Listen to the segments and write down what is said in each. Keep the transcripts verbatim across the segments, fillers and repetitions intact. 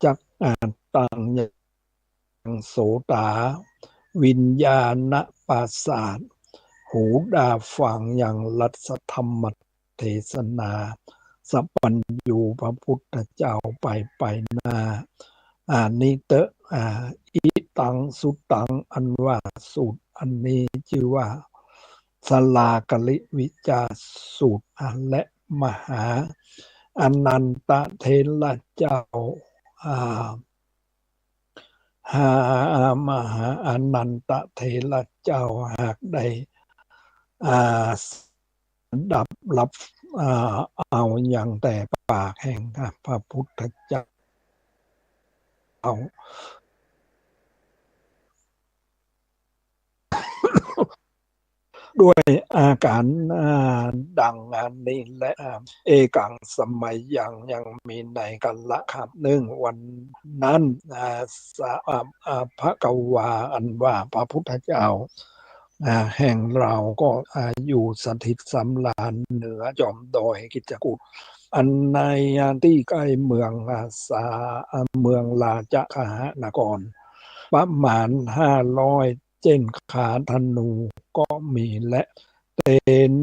จัก อ่า ตัง ยังโสตา วิญญาณประสาท หูตาฟังยังรัสธรรมเทศนา สัพพัญญูพระพุทธเจ้าไปไปหน้า อา นี้เต๊อะ อา อิตัง สุตตัง อันว่าสูตรอันนี้จื้อว่า สลากลิวิจาสูตร อา และมหาอนันตะเถระเจ้า อา หา มหาอนันตะเถระเจ้าหากได้ อา ดับรับ อา เอายังแต่ปากแห่งพระพุทธเจ้า ด้วยอาก๋าร อ่า ดังนี้แล อ่า เอกังสมัยยัง ยังมีในกัลละครั้งนึ่ง วันนั้น อ่า สะ อ่า อ่า ภะคะวา อันว่าพระพุทธเจ้า อ่า แห่งเราก็ อ่า อยู่สถิตสำราญเหนือจอมดอยกิจจกูฏ อันใน อ่า ตี้ใก้เมือง อ่า สา อ่า เมืองราชคหนคร ประมาณห้าร้อย เจ้นขาธนูก็มี และ เต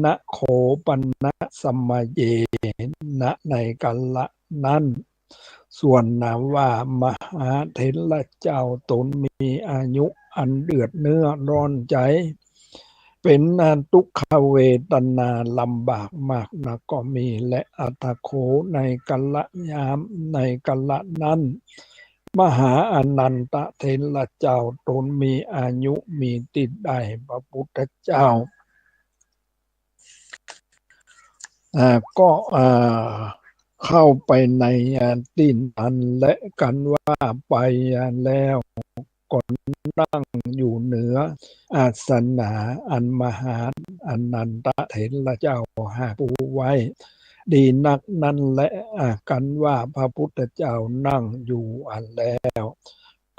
นะโขปนะสมัยเยนะ ในกัลละนั้น ส่วนนาว่า มหาเถระเจ้าต๋นมีอายุอันเดือดเนื้อร้อนใจ๋ เป๋นทุกขเวทนาลำบากมากนักก็มี และ อัตถโข ในกัลละยาม ในกัลละนั้น มหาอนันตะเถระเจ้าต๋นมีอายุมีตี้ได้ พระพุทธเจ้า อ่า ก็ อ่า เข้าไปใน อ่า ตี้นั้น และกันว่าไป อ่า แล้ว ก็นั่งอยู่เหนืออาสนะอันมหาอนันตะเถระเจ้าหาปูไว้ ดีนักนั้นแล อา กันว่าพระพุทธเจ้านั่งอยู่อันแล้ว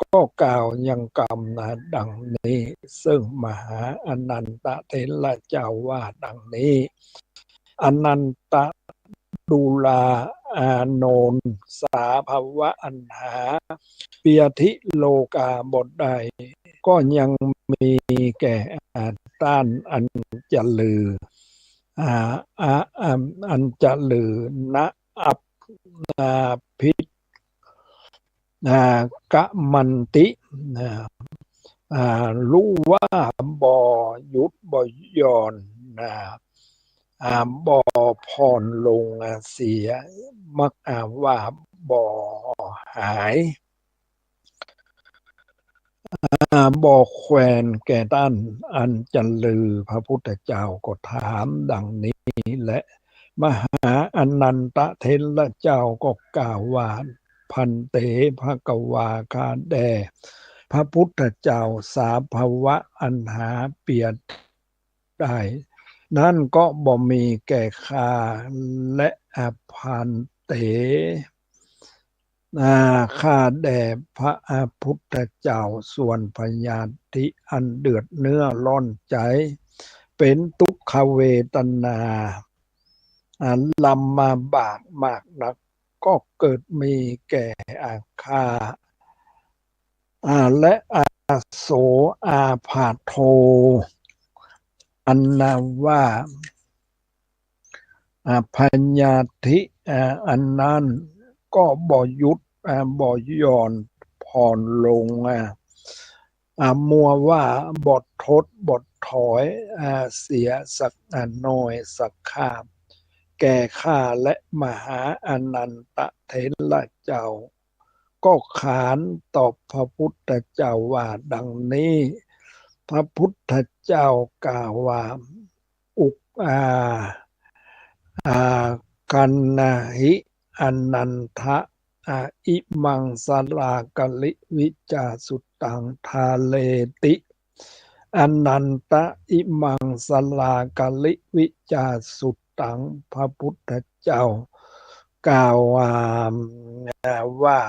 ก็กล่าวยังกำ อ่า ดังนี้ ซึ่งมหาอนันตะเถระเจ้าว่าดังนี้ อนันตะ ดูรา อานนท์ สาภวะอันหาเปียธิโลกาบ่ได้ ก็ยังมีแก่ อ่า ต้านอันจะลือ อ่า อ่า อ่า อันจะลือ นะอัพ อ่า พิษ อ่า กะมันติ อ่า อ่า รู้ว่าบ่หยุดบ่หย่อน อ่า อ่า บ่ผ่อนลง อ่า เสีย มัก อ่า ว่าบ่หาย อ่า บ่แควนแก่ต้านอันจะลือ พระพุทธเจ้าก็ถามดังนี้แล มหาอนันตะเถระเจ้าก็กล่าวว่า ภันเต ภะคะวา ข้าแด่พระพุทธเจ้า สาภวะอันหาเปียธิได้ นั้นก็บ่มีแก่ข้า และ อา ภันเต อ่า ข้าแด่พระ อ่า พุทธเจ้า ส่วนพยาธิอันเดือดเนื้อร้อนใจ๋ เป๋นทุกขเวทนา อ่า ลำบากมากนัก ก็เกิดมีแก่ อ่า ข้า อ่า และ อาโส อาพาโท อันนาว่า อ่า พยาธิ อ่า อันนั้นก็บ่หยุด อ่า บ่หย่อนผ่อนลง อ่า อ่า มัวว่าบ่ทดบ่ถอย อ่า เสียสัก อ่า หน่อยสักคาบ แก่ข้า และมหาอนันตะเถระเจ้า ก็ขานตอบพระพุทธเจ้าว่าดังนี้ พระพุทธเจ้ากล่าวว่า อุก อ่า อ่า กันนะหิ อนันทะ อะ อิมังสลากลิวิจาสุตัง ทาเลติ อนันตะ อิมังสลากลิวิจาสุตัง พระพุทธเจ้ากล่าวว่า ว่า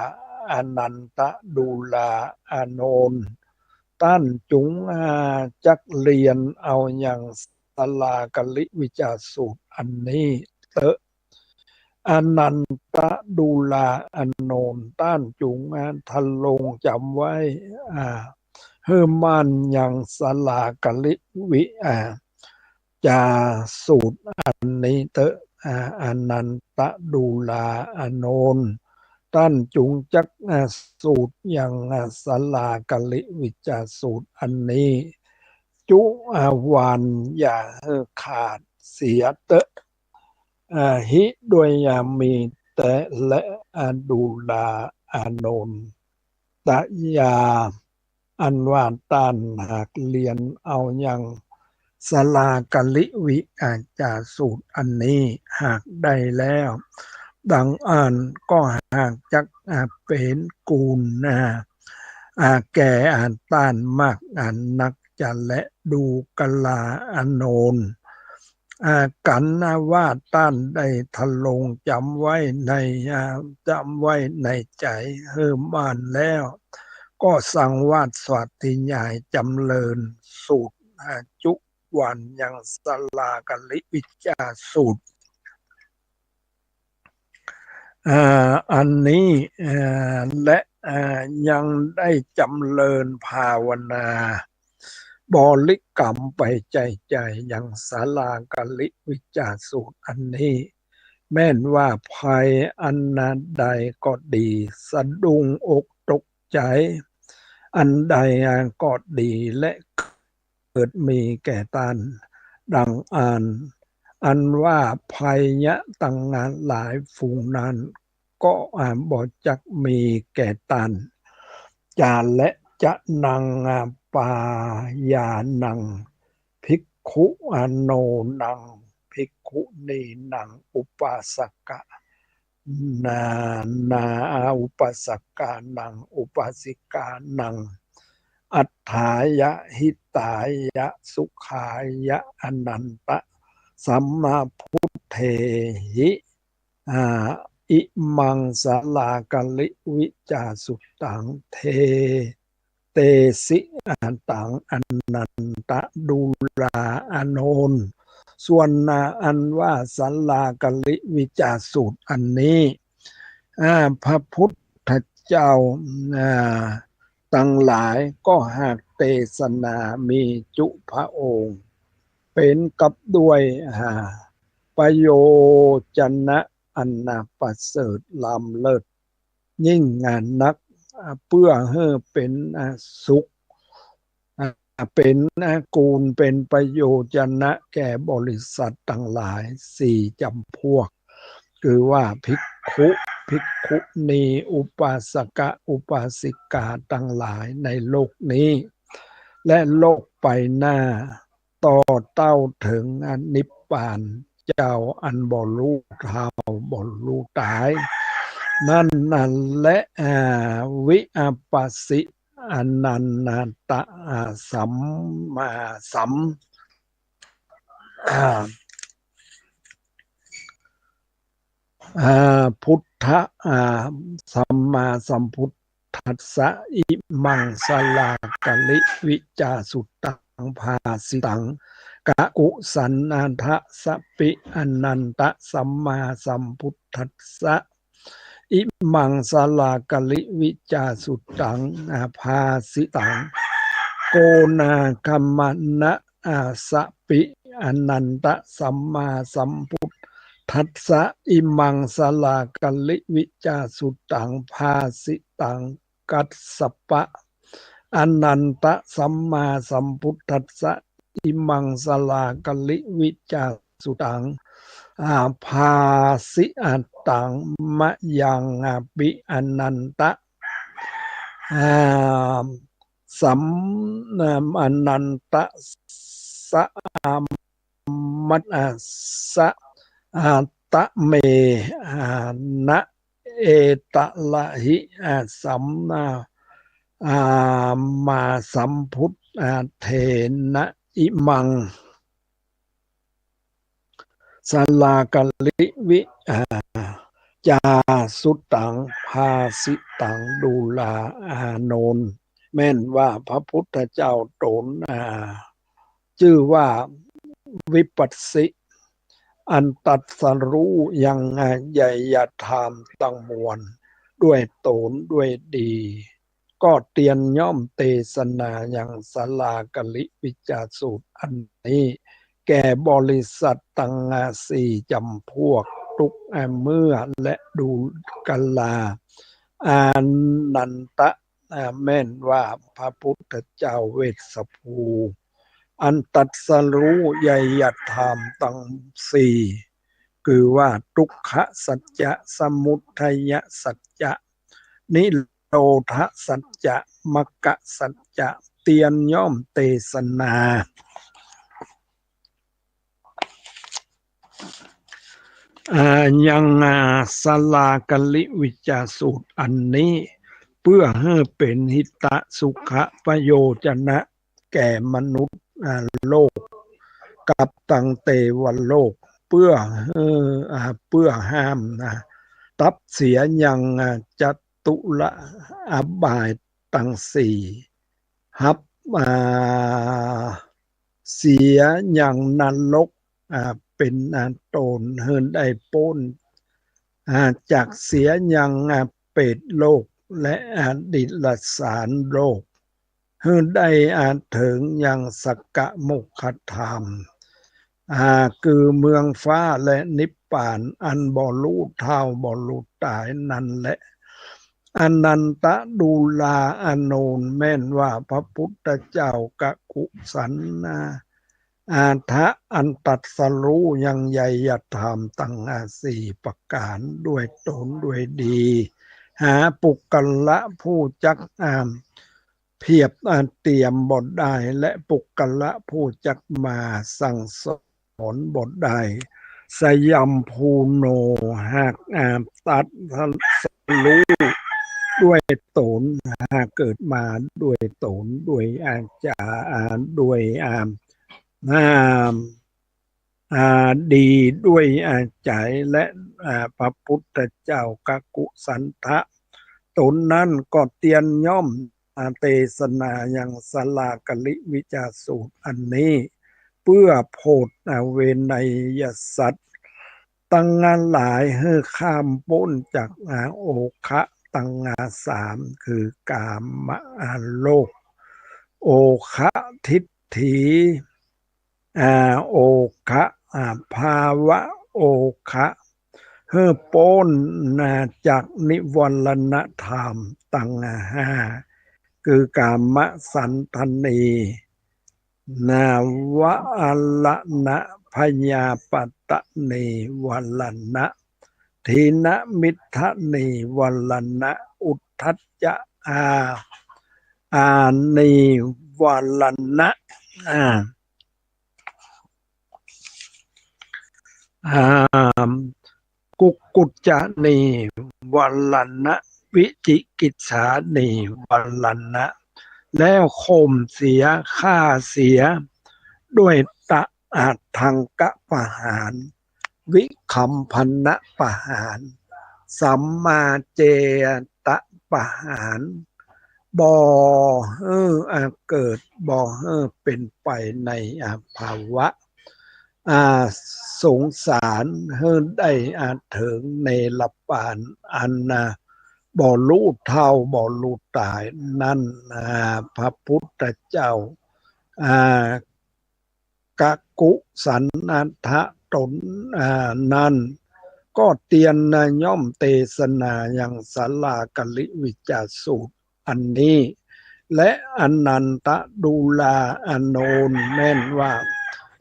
อนันตะ ดูรา อานนท์ ต้านจุง อ่า จักเรียนเอายังสลากลิวิจาสูตรอันนี้เต๊อะ อานันตะดูราอานนท์ ต้านจุง อ่า ทรงจ๋ำไว้ อ่า หื้อมั่นยังสาลาคริวิจจาสูตรอันนี้เต๊อะ อ่า อานันตะดูราอานนท์ ต้านจุงจัก อ่า สูตรยัง อ่า สาลาคริวิจจาสูตรอันนี้ จุ อ่า วันอย่าหื้อขาดเสียเต๊อะ อ่า หิ ด้วย อ่า มีแต๊แล อ่า ดูราอานนทะ อันว่าต้านหากเฮียนเอายังสาลาคริวิจจาสูตรอันนี้หากได้แล้ว ดังอั้นก็หากจัก อ่า เป๋นกูล อ่า อ่า แก่ อ่า ต้านมาก อ่า นักจะแล ดูราอานนท์ อ่า กั๋นว่าต้านได้ทรงจ๋ำไว้ใน อ่า จ๋ำไว้ในใจ๋หื้อมั่นแล้ว ก็สังวาสสาธยายจ๋ำเริญสูตร อ่า จุวันยังสาลาคริวิจจาสูตร อ่า อันนี้ อ่า และ อ่า ยังได้จ๋ำเริญภาวนา บริกรรมไปใจ๋ใจ๋ยังสาลาคริวิจจาสูตรอันนี้ แม่นว่าภัยอันใดก็ดี สะดุ้งอกตกใจ๋อันใดก็ดี และ เกิดมีแก่ต้าน ดังอั้น อันว่าภัยยะตังหลายฝูงนั้น ก็อาจบ่จักมีแก่ต้าน จะแล จะนัง ปายานัง ภิกขุ อโน นัง ภิกขุนีนัง อุปาสกะ นา นา อุปาสกานัง อุปาสิกานัง อัฏฐายะ หิตายะ สุขายะ อนันตะ สัมมาพุทเทหิ อ่า อิมังสาลาคริวิจจาสุตตัง เท เตสิ อัตตัง อานันตะ ดูราอานนท์ ส่วนนาอันว่าสาลาคริวิจจาสูตรอันนี้ อ่า พระพุทธเจ้า อ่า ตังหลายก็หากเตสนามีจุพระองค์ เป๋นกับด้วย อ่า ประโยชนะอันประเสริฐล้ำเลิศ ยิ่งนัก อ่า เปื้อหื้อเป๋น อ่า สุข อ่า เป๋น อ่า กูล เป๋นประโยชนะแก่บริษัทตังหลายสี่จ๋ำพวก คือว่าภิกขุ ภิกขุณี อุปาสกะ อุปาสิกาตังหลายในโลกนี้ และโลกไปหน้า ต่อเต้าเถิงนิพพาน เจ้าอันบ่ฮู้เฒ่าบ่ฮู้ต๋าย นั้นนั่นแล อ่า วิอัปปสิ อานันตะ อ่า สัมมาสัม อ่า อ่า พุทธะ อ่า สัมมาสัมพุทธัสสะ อิมังสาลาคริวิจจาสุตตัง ภาสิตัง กะกุสันนาทะสะปิ อานันตะ สัมมาสัมพุทธัสสะ อิมังสาลาคริวิจจาสุตตัง อ่า ภาสิตัง โกนาคัมมนะ อ่า สะปิ อานันตะ สัมมาสัมพุทธัสสะ อิมังสาลาคริวิจจาสุตตัง ภาสิตัง กัสสปะ อานันตะ สัมมาสัมพุทธัสสะ อิมังสาลาคริวิจจาสุตตัง อ่า ภาสิอัตตัง มะยัง อ่า ปิ อานันตะ อ่า สัม อ่า อานันตะ สะ อา มัต อ่า สะ อ่า ตะเม อ่า นะ เอตะละหิ อ่า สัม อ่า อ่า มาสัมพุทธ อ่า เทนะ อิมัง สาลาคริวิ อ่า จาสุตตัง ภาสิตัง ดูราอานนท์ แม่นว่าพระพุทธเจ้าต๋น อ่า จื้อว่าวิปัสสิ อันตรัสรู้ยัง อ่า ไยยธรรมตังมวล ด้วยต๋นด้วยดี ก็เตียนย่อมเตสนายังสาลากลิวิจจาสูตรอันนี้ แก่บริษัทตัง อ่า สี่จ๋ำพวก ตุ๊ก อ่า เมื่อ และดูกรา อานันทะ อ่า แม่นว่าพระพุทธเจ้าเวสสภู อันตรัสรู้ไยยธรรมตังสี่ คือว่า ทุกขสัจจะ สมุทัยสัจจะ นิโรธสัจจะ มรรคสัจจะ เตียนย่อมเตสนา อ่า ยัง อ่า สาลากลิวิจจาสูตรอันนี้ เปื้อหื้อเป๋นหิตะสุขะประโยชนะ แก่มนุษย์ อ่า โลก กับตังเตวโลก เปื้อหื้อ อ่า เปื้อห้ามนะ ตับเสียยัง อ่า จตุรอบายตังสี่ หับ อ่า เสียยังนรก อ่า เป๋น อ่า ต๋น หื้อได้ป๊น อ่า จากเสียยัง อ่า เปรตโลก และ อ่า ติรสารโลก หื้อได้ อ่า เถิงยังสกะโมคคธรรม อ่า คือเมืองฟ้าและนิพพานอันบ่ฮู้เฒ่าบ่ฮู้ต๋ายนั้นแล อานันทะ ดูราอานนท์ แม่นว่าพระพุทธเจ้ากักกุสันทะ อันตรัสรู้ยังไยยธรรมตัง อ่า สี่ประก๋านด้วยต๋นด้วยดี หาปุคคละผู้จัก อ่า เปียบ อ่า เตียมบ่ได้ และปุคคละผู้จักมาสั่งสอนบ่ได้ สยัมภูโน หาก อ่า ตรัสรู้ด้วยต๋น หากเกิดมาด้วยต๋น ด้วยอาจ๋ารย์ อ่า ด้วย อ่า อ่า อ่า ดีด้วยอาจ๋ารย์ และ อ่า พระพุทธเจ้ากักกุสันทะ ต๋นนั้นก็เตียนย่อม อ่า เตสนายังสาลากลิวิจจาสูตรอันนี้ เปื้อโผด อ่า เวไนยสัตว์ตังหลายหื้อข้ามป๊นจาก อ่า โอคะตัง อ่า สาม คือกาม อ่า โลก โอคะทิฏฐิ อ่า โอคะ อ่า ภาวะโอคะ หื้อป๊น อ่า จากนิวรณธรรมตังห้า คือกามสันทนี นวรณพยาปาทนิวรณะ ถีนมิทธนิวรณะ อุทธัจจะ อา อานิวรณะ อ่า อ่า กุกกุจจนิวรณะ วิจิกิจฉานิวรณะ แล้วข่มเสีย ฆ่าเสีย ด้วยตะ อา ทังกะปะหาร วิคัมภนปะหาร สัมมาเจตปะหาร บ่หื้อ อ่า เกิด บ่หื้อเป๋นไปใน อ่า ภาวะ อ่า สงสาร หื้อได้ อ่า เถิงเนรปานอัน อ่า บ่ฮู้เฒ่าบ่ฮู้ต๋ายนั้น อ่า พระพุทธเจ้า อ่า กักกุสันทะต๋น อ่า นั้น ก็เตียน อ่า ย่อมเตสนายังสาลากลิวิจจาสูตรอันนี้ และอานันทะ ดูราอานนท์ แม่นว่า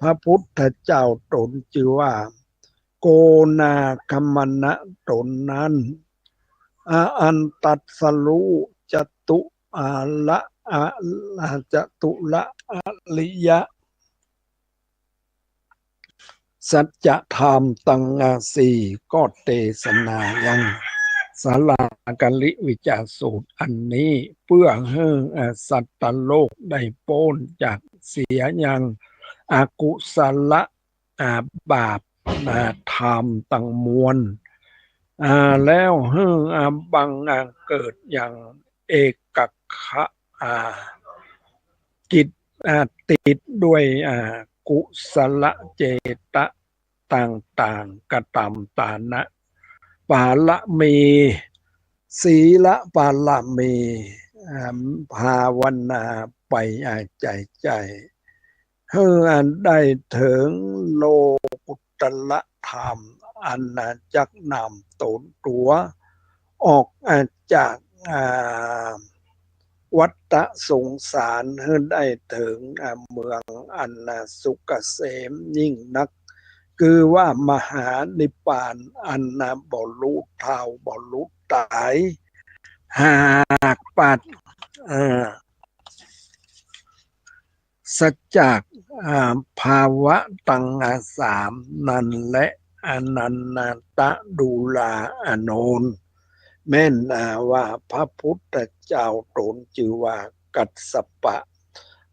พระพุทธเจ้าต๋นจื้อว่า โกนาคมนะ ต๋นนั้น อาอันตรัสรู้จตุ อาละ อา จตุรอริยะ สัจธรรมตัง อ่า สี่ ก็เตสนายังสาลากลิวิจจาสูตรอันนี้ เปื้อหื้อ อ่า สัตว์โลกได้ป๊นจากเสียยังอกุศละ อ่า บาป อ่า ธรรมตังมวล อ่า แล้วหื้อ อ่า บัง อ่า เกิดยังเอกัคคะ อ่า จิต อ่า ติดด้วย อ่า กุศลเจต ต่างๆ กระตำตานะปารมี ศีลปารมี อ่า ภาวนาไป อ่า ใจ๋ๆ หื้อได้เถิงโลกุตตรธรรม อันจักนำต๋นตั๋วออกจาก อ่า วัฏฏะสงสาร หื้อได้เถิง อ่า เมืองอันสุขเกษมยิ่งนัก คือว่ามหานิพพาน อันบ่รู้เฒ่าบ่รู้ต๋าย หากปราศ เอ่อ จาก อ่า ภาวะตัง อ่า สามนั้นแล อนันตะ ดูราอานนท์ แม่น อ่า ว่าพระพุทธเจ้าต๋นจื้อว่ากัสสปะ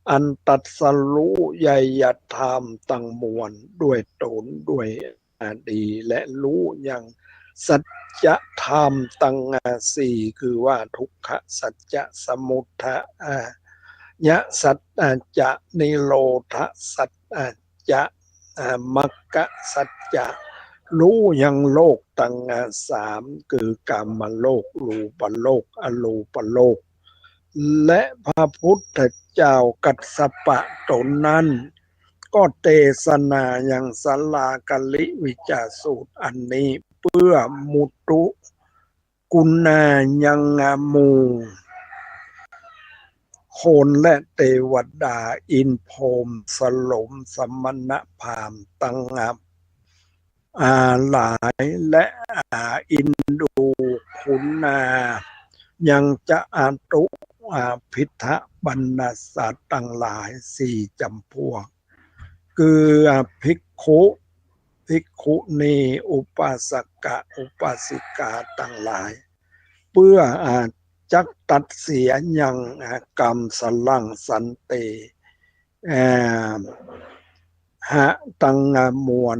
อันตรัสฮู้ไยยธรรมตังมวลด้วยต๋นด้วย อ่า ดี และฮู้ยังสัจธรรมตัง อ่า สี่ คือว่าทุกขสัจจะ สมุทัยสัจจะ นิโรธสัจจะ อ่า มรรคสัจจะ ฮู้ยังโลกตัง อ่า สาม คือกามโลก รูปโลก อรูปโลก และพระพุทธเจ้ากัสสปะต๋นนั้น ก็เตสนายังสาลาการิวิจจสูตรอันนี้ เปื้อมุทุกุณายังหมู่คนและเตวดา อินทร์พรหม สโหม สมณพราหมณ์ตัง อ่า หลาย และ อ่า อินดูขุนา ยังจตุ อ่า พิธบรรดาสัตว์ตังหลายสี่จ๋ำพวก คือ อ่า ภิกขุ ภิกขุณี อุปาสกะ อุปาสิกาตังหลาย เปื้อ อ่า จักตัดเสียยัง อ่า กัมมังสลัง สันติ อ่า หะตัง อ่า มวล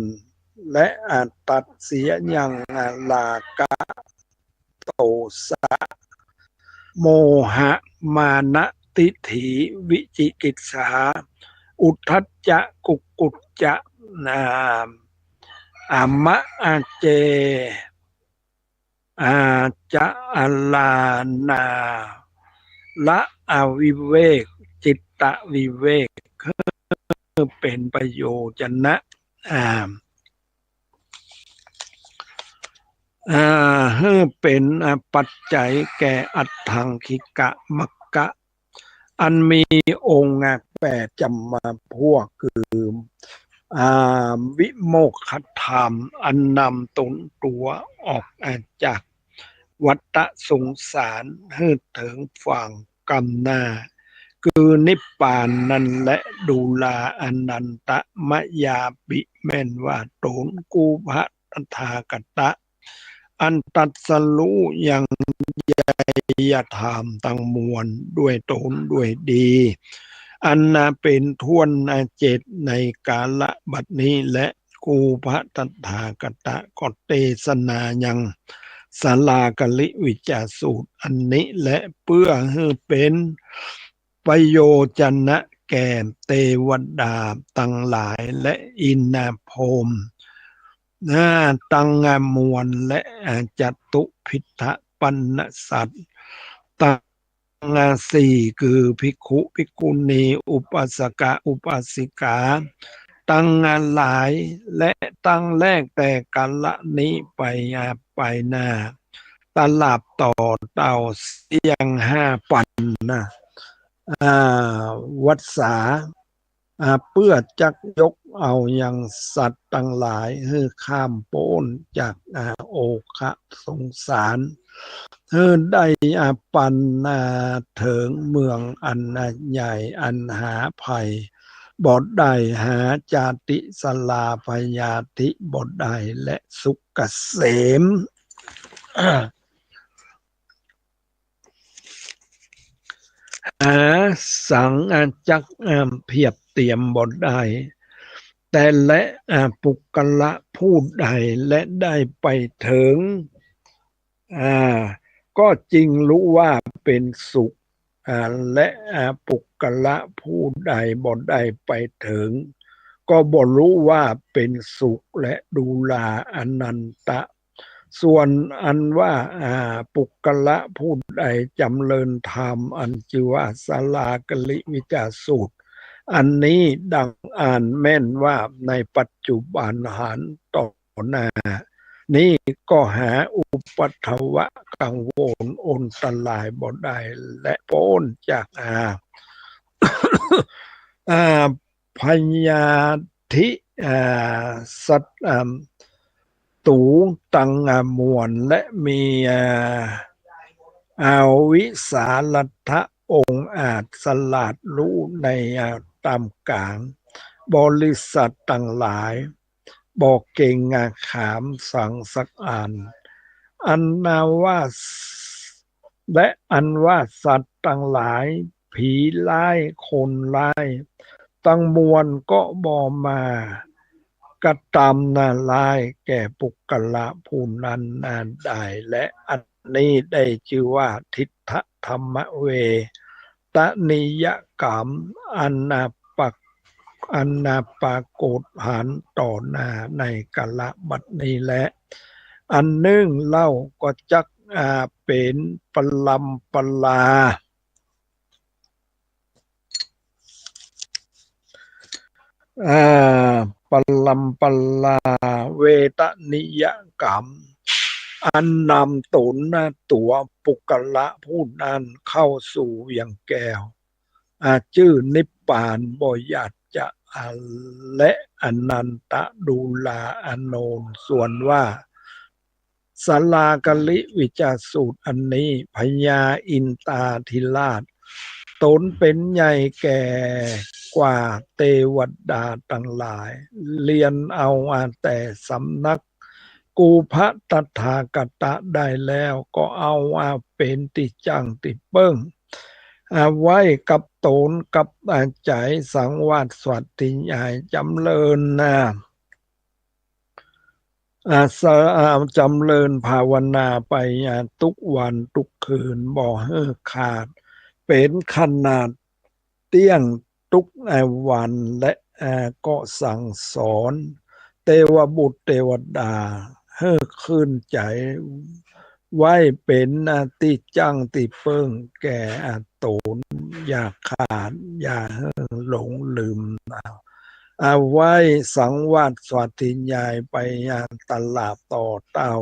และ อ่า ตัดเสียยัง อ่า ราคะ โทสะ โมหะ มานะ ทิฏฐิ วิจิกิจฉา อุทธัจจะ กุกุจจะ อ่า อมะ อาเจ อาจะ อาลานา ละอวิเวก จิตตวิเวก หื้อเป๋นประโยชนะ อ่า อ่า หื้อเป๋น อ่า ปัจจัยแก่อัตถังคิกะมรรคะ อันมีองค์แปดจ๋ำพวก คือ อ่า วิโมกขธรรม อันนำต๋นตั๋วออกจากวัฏฏะสงสาร หื้อเถิงฝั่งก้าวหน้า คือนิพพานนั้นแล ดูราอานันทะ มะยาปิ แม่นว่าต๋น กูพระตถาคตะ อันตรัสฮู้ยังไยยธรรมตังมวลด้วยต๋นด้วยดี อันนาเป๋นถ้วนเจ็ดในกาละบัดนี้แล กูพระตถาคตะก็เตสนายังสาลาการิวิจจสูตรอันนี้แล เปื้อหื้อเป๋น ประโยชนะแก่เตวดาตังหลายและอินทร์พรหมตังมวลและจตุพิธบรรดาสัตว์ตังสี่ คือภิกขุ ภิกขุณี อุปาสกะ อุปาสิกาตังหลาย และตั้งแรกแต่กาละนี้ไป ไปหน้า ตราบต่อเต้าเสี้ยงห้าปันนะ อ่า วัสสา อ่า เปื้อจักยกเอายังสัตว์ตังหลายหื้อข้ามป๊นจาก อ่า โอคะสงสาร หื้อได้ อ่า ปัน อ่า เถิงเมืองอัน อ่า ใหญ่อันหาภัยบ่ได้ หาจาติชราพยาธิบ่ได้ และสุขเกษม หาสังจัก อ่า เปียบเตียมบ่ได้ แต่และ อ่า ปุคคละผู้ใดและได้ไปเถิง อ่า ก็จึงรู้ว่าเป๋นสุข อ่า และ อ่า ปุคคละผู้ใดบ่ได้ไปเถิง ก็บ่ฮู้ว่าเป๋นสุขแล ดูรา อนันตะ ส่วนอันว่า อ่า ปุคคละผู้ใดจ๋ำเริญธรรมอันจื้อว่าสาลาคริวิจจสูตร อันนี้ดังอ่านแม่นว่าในปัจจุบันหันต่อหน้า นี้ก็หาอุปัทวะกังวลอันตรายบ่ได้ และป๊นจาก อ่า อ่า พยาธิ อ่า ศัตรูตัง อ่า มวล และมี อ่า อวิสารัตถะองอาจฉลาดฮู้ใน อ่า ธรรมก๋าง บริษัทตังหลาย บ่เก๋ง อ่า ขามสังสักอัน อันนาว่า และอันว่าสัตว์ตังหลาย ผีร้าย คนร้าย ตังมวลก็บ่มากระตำนาร้ายแก่ปุคคละผู้นั้นนาได้ และอันนี้ได้จื้อว่าทิฏฐธรรมเวทนิยกรรม อันนาปะ อันนาปรากฏหันต่อหน้าในกาละบัดนี้แล อันนึ่งเล่าก็จัก อ่า เป๋นปรำปรา อ่า ปรำปราเวทนิยกรรม อันนำต๋นนาตั๋วปุคคละผู้นั้นเข้าสู่เวียงแก้ว อ่า จื้อนิพพานบ่หยาดจะ อ่า และอนันตะ ดูรา อานนท์ ส่วนว่า สาลาคริวิจจสูตรอันนี้ พญาอินทาธิราช ต๋นเป๋นใหญ่แก่กว่าเตวดาตังหลาย เรียนเอาอาแต่สำนักกู๋พระตถาคตะได้แล้ว ก็เอาอาเป๋นตี้จั้งตี้เปิ้ง อาไว้กับต๋นกับอาใจ๋สังวาสสาธยายจ๋ำเริญนา อาสา อาจ๋ำเริญภาวนาไป อา ทุกวันทุกคืน บ่หื้อขาด เป๋นขนาดเตี้ยงทุก อา วัน และ อา ก็สั่งสอนเตวบุตรเตวดา หื้อขึ้นใจ๋ไว้เป๋น อา ตี้จั้งตี้เปิ้งแก่ อา ต๋น อย่าขาด อย่าหื้อหลงลืม อา อาไว้สังวาสสาธยายไป อา ตราบต่อเต้า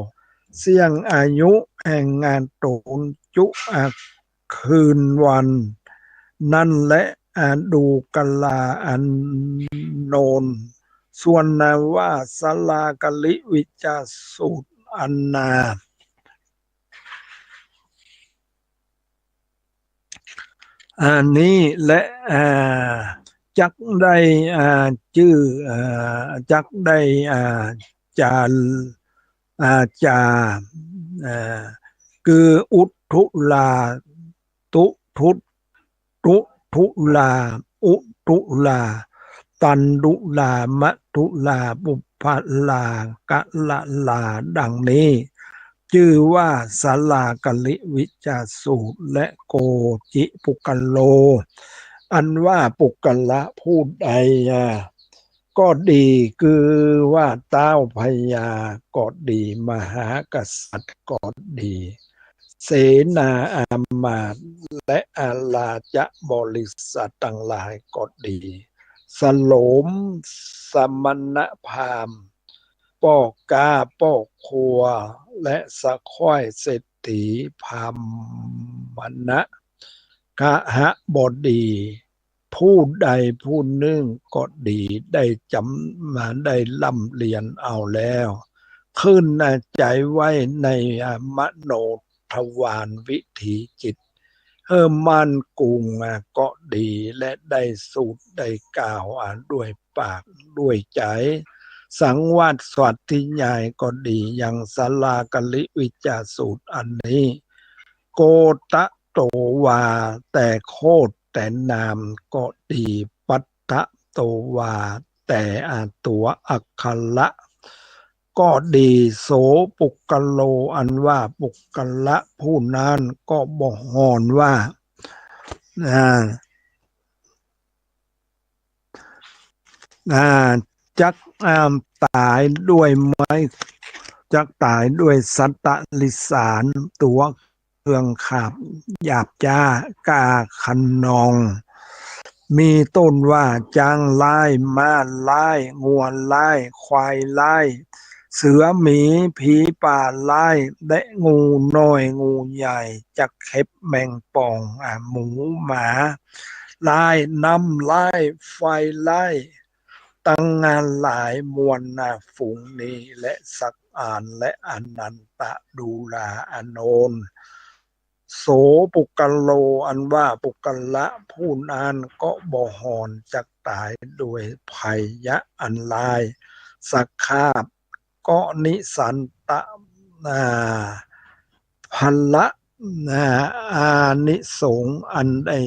เสี้ยงอายุแห่ง อา ต๋นจุ อา คืนวันนั้นแล อา ดูรา อานนท์ ส่วนนาว่าสาลาคริวิจจสูตรอันนา อันนี้แล อ่า จักได้ อ่า จื้อ อ่า จักได้ อ่า จา อ่า จา อ่า คืออุทุรา ตุทุ ตุทุรา อุทุรา ตันทุรา มทุรา ปุพพรา กะละรา ดังนี้ จื้อว่าสาลาคริวิจจสูตร และโกจิปุคคโล อันว่าปุคคละผู้ใด อ่า ก็ดี คือว่าท้าวพญาก็ดี มหากษัตริย์ก็ดี เสนาอามาตย์ และอาราจะบริษัทตังหลายก็ดี สโหม สมณพราหมณ์ ป้อก๊าป้อครัว และสะใคว้เศรษฐีพราหมณะ คหบดี ผู้ใดผู้นึ่งก็ดี ได้จ๋ำ มาได้ร่ำเรียนเอาแล้ว ขึ้นใจ๋ไว้ใน อ่า มโนทวารวิถีจิต หื้อมั่นกุง อ่า ก็ดี และได้สูตรได้กล่าว อ่า ด้วยปากด้วยใจ๋ สังวาสสาธยายก็ดี ยังสาลาคริวิจจสูตรอันนี้ โกตโตวา แต่โคตรแต่นามก็ดี ปัตตโตวา แต่ อ่า ตั๋วอักขระก็ดี โสปุคคโล อันว่าปุคคละผู้นั้นก็บ่ห่อนว่า อ่า อ่า จัก อ่า ต๋ายด้วยไม้ จักต๋ายด้วยสัตว์เดรัจฉาน ตั๋วเครื่องคาบหยาบจ๊า ก้าคะนอง มีต้นว่าจ๊างร้าย ม้าร้าย งัวร้าย ควายร้าย เสือหมี ผีป่าร้าย และงูน้อย งูใหญ่ จักเข็บ แมงป่อง อ่า หมู หมาร้าย น้ำร้าย ไฟร้าย ตังหลายมวลนาฝูงนี้ และสักอาน และอนันตะ ดูราอานนท์ โส ปุคคโล อันว่าปุคคละผู้นั้นก็บ่หอนจักต๋ายโดยภัยยะอันร้าย สัคคาพ ก็นิสันตะ อ่า พละ อ่า อานิสงส์อันได้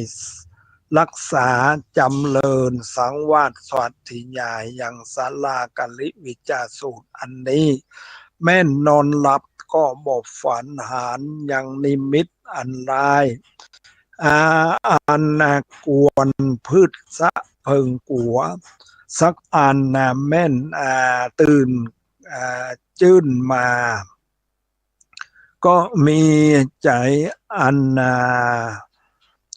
รักษาจำเริญสังวาสวัตถิยายยังสาลากลิวิจจสูตรอันนี้ แม่นนอนหลับก็บ่ฝันหานยังนิมิตอันร้าย อ่า อันน่ากวนพืชสะเพิงกั๋ว สักอันน่ะแม่น อ่า ตื่น อ่า จื้นมา ก็มีใจ๋อันน่า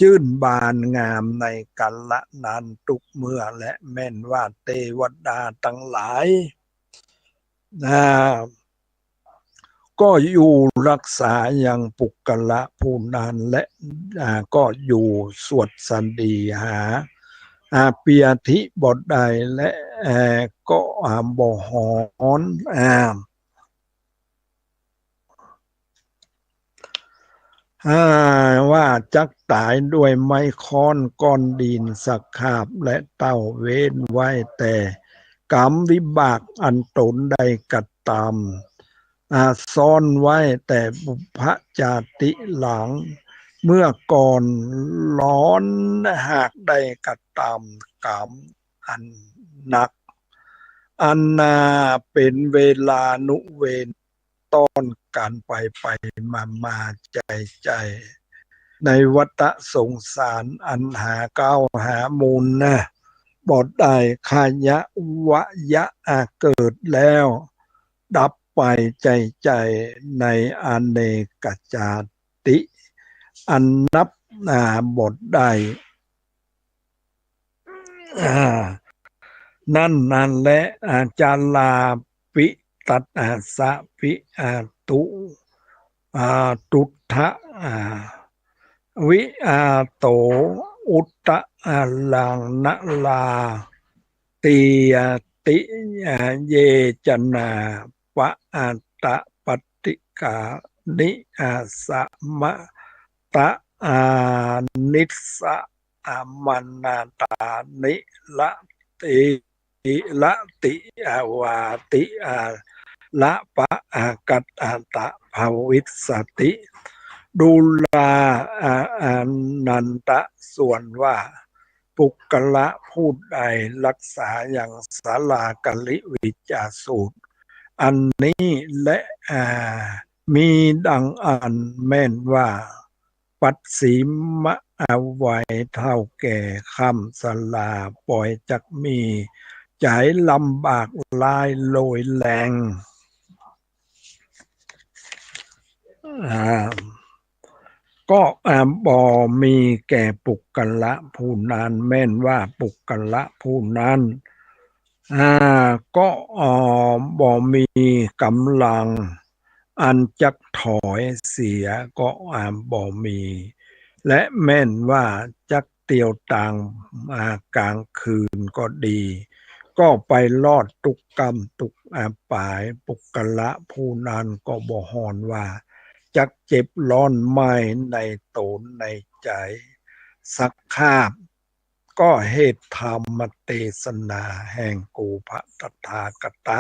จื้นบานงามในกาละนั้นตุ๊กเมื่อ และแม่นว่าเตวดาตังหลาย อ่า ก็อยู่รักษายังปุคคละผู้นั้น และ อ่า ก็อยู่สวัสดีหา อ่า เปียธิบ่ได้ และ เอ่อ ก็ อ่า บ่หอน อ่า อ่า ว่าจักต๋ายด้วยไม้ค้อนก้อนดิน สัคคาพ และเต้าเว้นไว้แต่กรรมวิบากอันตนได้กระตำ อ่า ซ่อนไว้แต่ปุพพจาติหลัง เมื่อก่อนร้อนหากได้กระตำกรรมอันหนัก อันน่าเป๋นเวลานุเวร ต้อนกั๋นไปไปมามาใจ๋ใจ๋ ในวัฏสงสารอันหาเก๊าหามูลนะ บ่ได้ ขยะวยะอาเกิดแล้ว ดับไปใจ๋ใจ๋ ในอเนกจาติ อันนับ อ่า บ่ได้ อ่า นั้นนั้นแล อ่า จาราปิตัสสะ ปิ อ่า ตุ อ่า ตุทะ อ่า วิอาโต อุตตะ อ่า ลัง นรา ตียติ อ่า เยจนา ปะ อ่า ตะ ปะติกานิ อ่า สะมะ ตะ อานิสสะ อามานาตานิ ละติ ละติ อาวาติ อา ละปะ อากัต อาตะ ภวิสสติ ดูรา อา อานันตะ ส่วนว่า ปุคคละผู้ใดรักษายังสาลากลิวิจจสูตร อันนี้และ อ่า มีดังอันแม่นว่า ปัสสิมะ อาวัยเฒ่าแก่ค่ำชรา ป่อยจักมีใจ๋ลำบากร้ายโรยแรง อ่า ก็ อ่า บ่มีแก่ปุคคละผู้นั้น แม่นว่าปุคคละผู้นั้น อ่า ก็ อ่า บ่มีก๋ำลังอันจักถอยเสีย ก็ อ่า บ่มี และแม่นว่าจักเตียวตาง อ่า ก๋างคืนก็ดี ก็ไปรอดตุ๊กก้ำตุ๊ก อ่า ป๋าย ปุคคละผู้นั้นก็บ่ฮอนว่าจักเจ็บฮ้อนไหม้ในต๋นในใจ๋ สัคคาพ ก็เหตุธรรมเตสนาแห่งกูพระตถาคตะ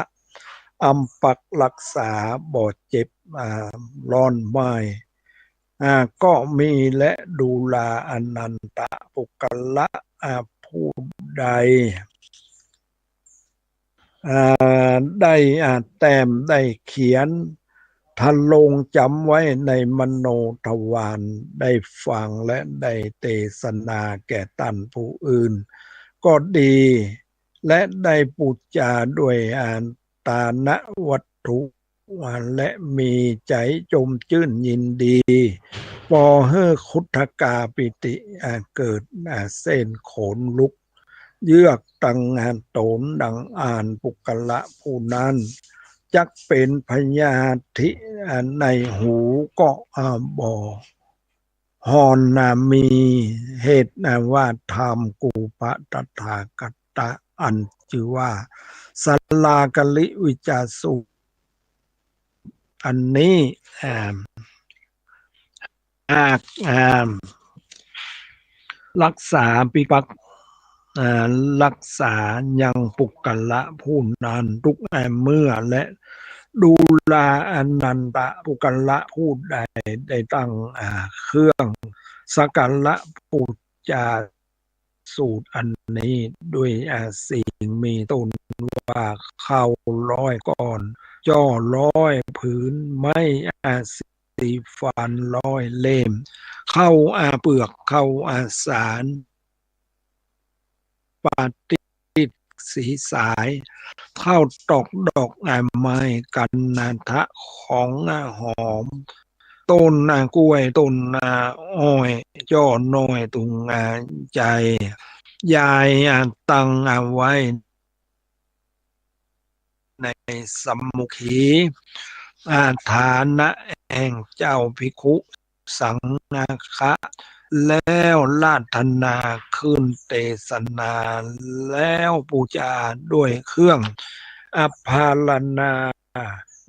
อันปรักรักษาบ่เจ็บ อ่า ฮ้อนไหม้ อ่า ก็มีแล ดูราอานันตะ ปุคคละ อ่า ผู้ใด อ่า ได้ อ่า แต้มได้เขียน ทรงจ๋ำไว้ในมโนทวาร ได้ฟังและได้เตสนาแก่ต้านผู้อื่น ก็ดี และได้ปู๋จาด้วย อา ตานะวัตถุ และมีใจ๋จมจื้นยินดี ปอหื้อขุทธกาปีติ อา เกิด อา เส้นขนลุก เยือกตัง อา ต๋น ดังอั้น ปุคคละผู้นั้น จักเป๋นพยาธิ อา ในหูก็ อา บ่ฮอนนา มีเหตุ อา ว่าธรรมกูปะตถาคตะ อันจื้อว่าสาลากลิวิจาสูตร อันนี้ อา หาก อา รักษาปิปักษ์ อา รักษายังปุคคละผู้นั้นทุกเมื่อ และดูลา อานันทะ ปุคคละผู้ใดได้ตั้ง อา เครื่องสักการะปู๋จา สูตรอันนี้ด้วย อา สิ่งมีต้นว่าข้าวร้อยก้อน จ้อร้อยผืน ไม้ อา สีฟันร้อยเล่ม ข้าว อา เปลือก ข้าว อา สาลี ปาฏิ สีสาย ข้าวตอกดอก อา ไม้ กัณฑะ ของ อา หอม ต้น อา กล้วย ต้น อา อ้อย จ้อน้อย ตุง อา ใจ๋ ยาย อา ตั้ง อา ไว้ในสัมมุขี อา ฐานะแห่งเจ้าภิกขุ สังฆะ แล้วราธนาขึ้นเตสนา แล้วปู๋จาด้วยเครื่องอภรณา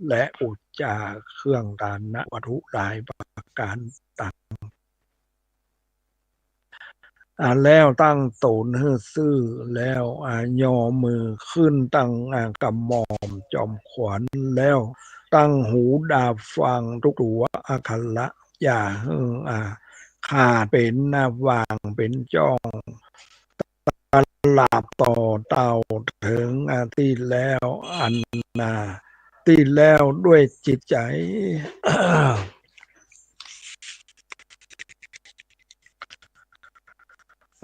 และปู๋จาเครื่องทานะวัตถุหลายประก๋านตัง อา แล้วตั้งต๋นหื้อซื่อ แล้ว อา ยอมือขึ้นตัง อา กระหม่อมจอมขวัญ แล้วตั้งหูดาฟังทุกตั๋วอัคระ อย่าหื้อ อา ขาดเป๋น อา หว่างเป๋นจ้อง ตลอดต่อเต้าเถิง อา ตี้แล้ว อันนา ตี้แล้วด้วยจิตใจ๋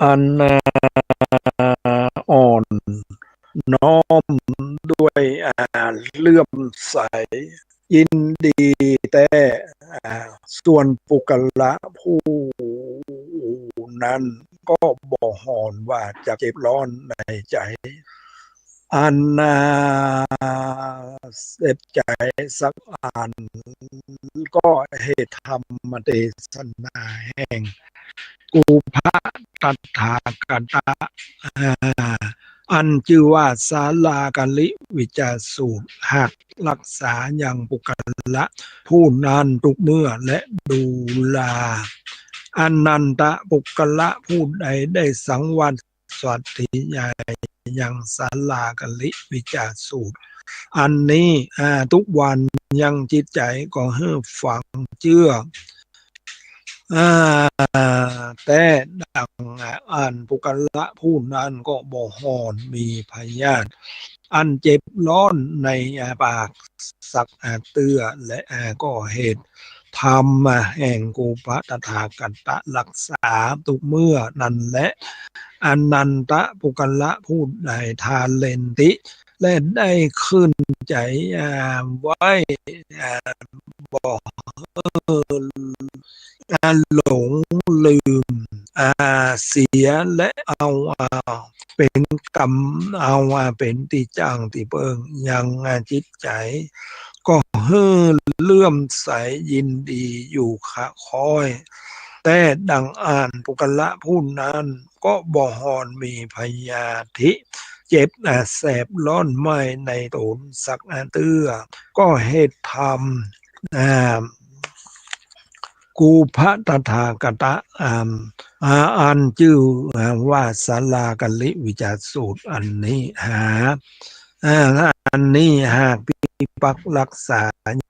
อัน อา อ่อนน้อมด้วย อา เลื่อมใส ยินดีแต๊ อา ส่วนปุคคละผู้นั้นก็บ่ห่อนว่าจะเจ็บร้อนในใจ๋ อันนา เจ็บใจ๋สักอัน ก็เหตุธรรมเตสนาแห่งกูปะตถาคตะ อา อันจื้อว่าสาลากลิวิจาสูตร หากรักษายังปุคคละผู้นั้นทุกเมื่อ และดูลา อานันทะ ปุคคละผู้ใดได้สังวร สัตย์ใหญ่ยังสาลากลิวิจาสูตร อันนี้ อา ทุกวัน ยังจิตใจ๋ก็หื้อฝังเจื้อ อา แต๊ดังอั้น ปุคคละผู้นั้นก็บ่ห่อนมีพยาธิ อันเจ็บร้อนใน อา ปากสัก อา เตื้อ และ อา ก็เหตุธรรมแห่งกูปะตถาคตะรักษาทุกเมื่อนั้นแล อานันทะ ปุคคละผู้ใด ทาเรนติ และได้ขึ้นใจ๋ อา ไว้ อา บ่หื้อ อา หลงลืม อา เสีย และเอา อา เป๋นกำ เอา อา เป๋นตี้จ้างตี้เปิ้งยัง อา จิตใจ๋ ก็หื้อเลื่อมใสยินดีอยู่คะคอย แต๊ดังอั้น ปุคคละผู้นั้นก็บ่ห่อนมีพยาธิ เจ็บ อา แสบร้อนไหม้ในต๋นสัก อา เตื้อ ก็เหตุธรรม อา กูปะตถาคตะ อา อา อันจื้อ อา ว่าสาลากลิวิจาสูตร อันนี้หา อา อันนี้หากปิปักษ์รักษา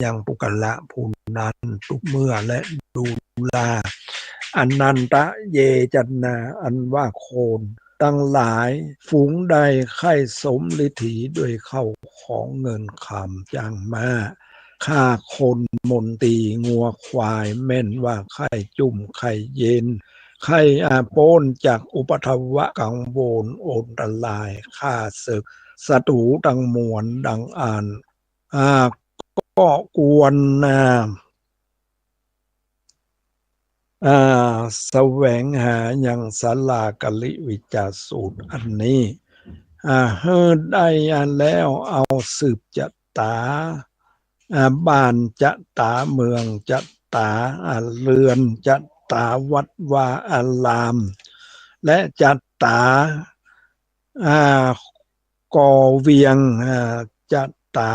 ยังปุคคละผู้นั้นทุกเมื่อ และดูลา อานันทะ เยชนา อันว่าคนตังหลาย ฝูงใดใค่สมฤทธีด้วยข้าวของเงินคำจ้างม้า ฆ่าคนมนตรีงัวควาย แม่นว่าใค่จุ่มใค่เย็น ใค่ อ่า ป๊นจากอุปัทวะกังวลอันตราย ข้าศึกศัตรูตังมวลดังอั้น อ่า ก็ควร อ่า อ่า แสวงหายังสาลาการิวิจจาสูตรอันนี้ อ่า หื้อได้ อ่า แล้วเอาสืบจะต๋า อ่า บ้านจะต๋า เมืองจะต๋า อ่า เฮือนจะต๋า วัดวาอาราม และจะต๋า อ่า ก่อเวียง อ่า จะต๋า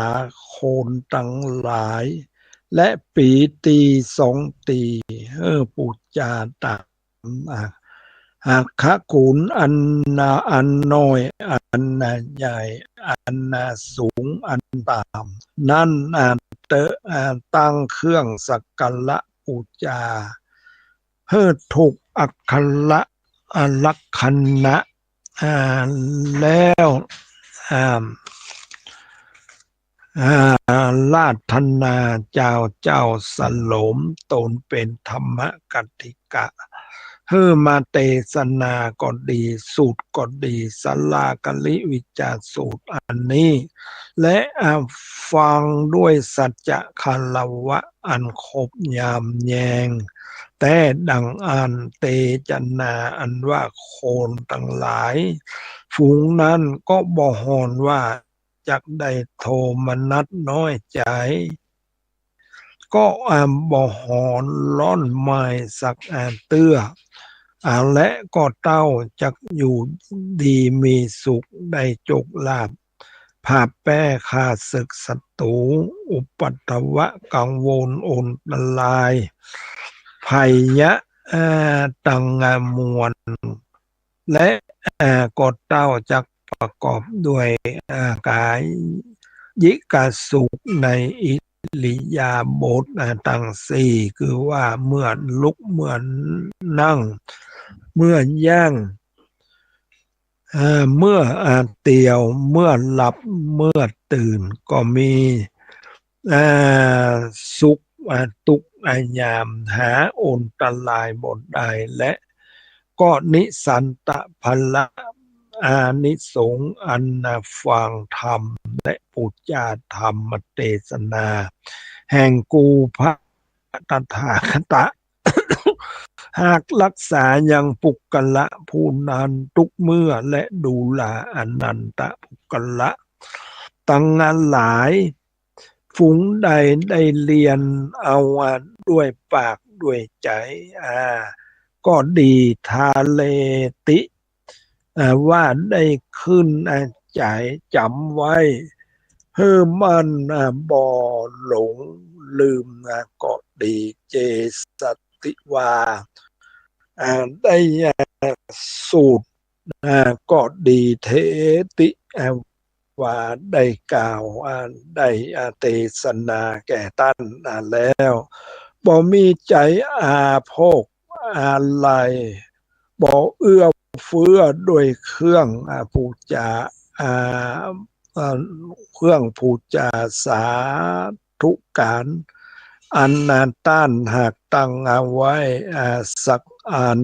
คนตังหลาย และปี๋ตี๋สองตี๋ หื้อปู๋จาต๋าม อ่า หากขะขุนอันนา อันน้อย อันนาใหญ่ อันนาสูง อันต่ำ นั้น อ่า เต๊อะ อ่า ตั้งเครื่องสักการะปู๋จา หื้อถูกอักขระ อ่า ลักขณะ อ่า แล้ว อ่า อ่า อาราธนาจาวเจ้าสลมต๋นเป๋นธรรมกัตถิกะ หื้อมาเตสนาก็ดี สูตรก็ดี สาลาการิวิจจาสูตรอันนี้ และ อ่า ฟังด้วยสัจจะคารวะอันครบยำแยง แต๊ดังอั้น เตสนาอันว่าคนตังหลาย ฝูงนั้นก็บ่ห่อนว่า จักได้โทมนัสน้อยใจ๋ ก็ อ่า บ่ห่อนฮ้อนไหม้สัก อ่า เตื้อ อ่า และก็เต้าจักอยู่ดีมีสุข ได้โจคลาภ ผ่าแป๊ข้าศึกศัตรู อุปัทวะกังวลอันตราย ภัยยะ อ่า ตังมวล และ อ่า ก็เต้าจักประกอบด้วย อ่า กายิกสุขในอิริยาบถ อ่า ตังสี่ คือว่าเมื่อลุก เมื่อนั่ง เมื่อย่าง อ่า เมื่อ อ่า เตียว เมื่อหลับ เมื่อตื่น ก็มี อ่า สุข อ่า ตุ๊กข์ อ่า ยาม หาอันตรายบ่ได้ และก็นิสันตะผละ อานิสงส์อันฟังธรรม และปู๋จาธรรมเตสนา แห่งกู่พระตถาคตะ หากรักษายังปุคคละผู้นั้นทุกเมื่อ และดูราอานันตะปุคคละตังหลาย ฝูงใดได้เรียนเอา อ่า ด้วยปากด้วยใจ๋ อ่า ก็ดี ทาเรติ อ่า ว่าได้ขึ้น อ่า ใจ๋จ๋ำไว้ หื้อมั่น อ่า บ่หลงลืม อ่า ก็ดี เจสติวา อ่า ได้ อ่า สูตร อ่า ก็ดี เทติ อ่า ว่าได้กล่าว อ่า ได้ อ่า เตสนาแก่ต้าน อ่า แล้ว บ่มีใจ๋อาโภค อาลัย บ่เอื้อเฟื้อด้วยเครื่อง อ่า ปู๋จา อ่า อ่า เครื่องปู๋จาสาธุการอัน อ่า ต้านหากตั้งเอาไว้ อ่า สักอัน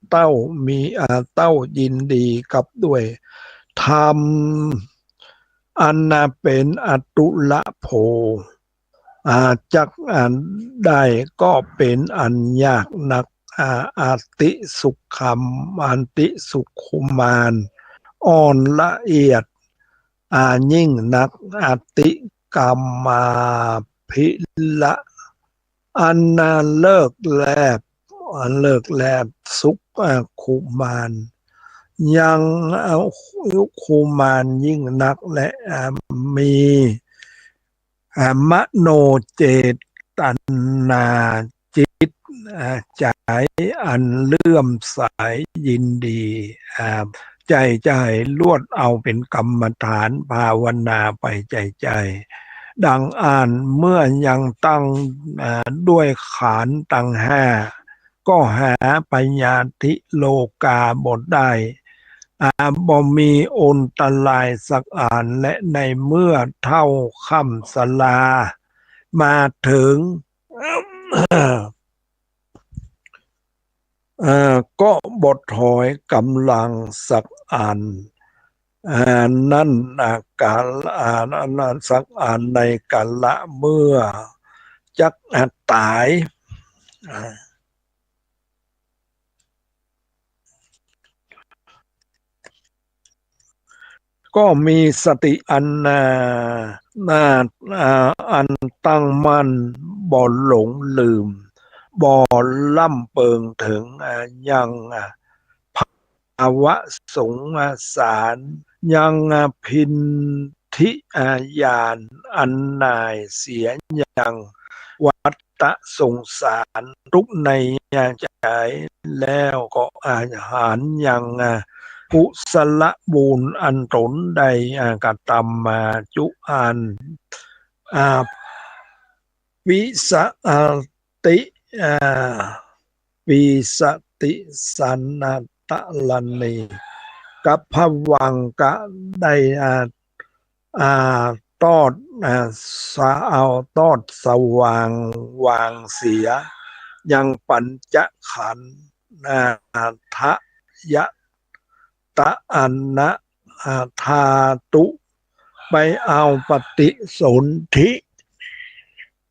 เต้ามี อ่า เต้ายินดีกับด้วยธรรม อัน อ่า เป๋นอตุละโภ อ่า จัก อ่า ได้ก็เป๋นอันยากนัก อ่า อติสุขัม อติสุขุมาน อ่อนละเอียด อ่า ยิ่งนัก อติกรรมาภิละ อัน อ่า เลิศแล อันเลิศแล สุข อ่า ขุมาน ยัง อ่า ขุมานยิ่งนัก และ อ่า มี อ่า มโนเจตนาจิต อ่า ใจ๋อันเลื่อมใสยินดี อ่า ใจ๋ใจ๋ลวดเอาเป๋นกรรมฐานภาวนาไปใจ๋ใจ๋ ดังอั้นเมื่อยังตั้ง อ่า ด้วยขันธ์ตังห้า ก็หาพยาธิโรคาบ่ได้ อ่า บ่มีอันตรายสักอัน และในเมื่อเฒ่าค่ำชรา มาเถิง เอ่อ ก็บ่ถอยก๋ำลังสักอัน อ่า นั้น อ่า กาล อ่า นั้นสักอัน ในกาละเมื่อจัก อ่า ต๋าย อ่า ก็มีสติอัน อ่า อ่า อ่า อันตั้งมั่น บ่หลงลืม บ่ล่ำเปิงเถิง อ่า ยัง อ่า ภาวะสงสาร ยัง อ่า พินทิ อ่า ญาณอันหน่ายเสียยังวัฏ ฏะสงสารตุ๊กข์ในใจแล้วก็ อ่า หันยัง อ่า กุศลบุญอันตนได้ อ่า กระตำมาจุอัน อ่า วิสะ อ่า ติ อ่า วิสติสันตะรณี กับผวังค์กะได้ อ่า อ่า ตอด อ่า สะ เอาตอดสว่างวางเสีย ยังปัญจขันธ์ อ่า ทะยะตะอันนะ อ่า ธาตุ ไปเอาปฏิสนธิ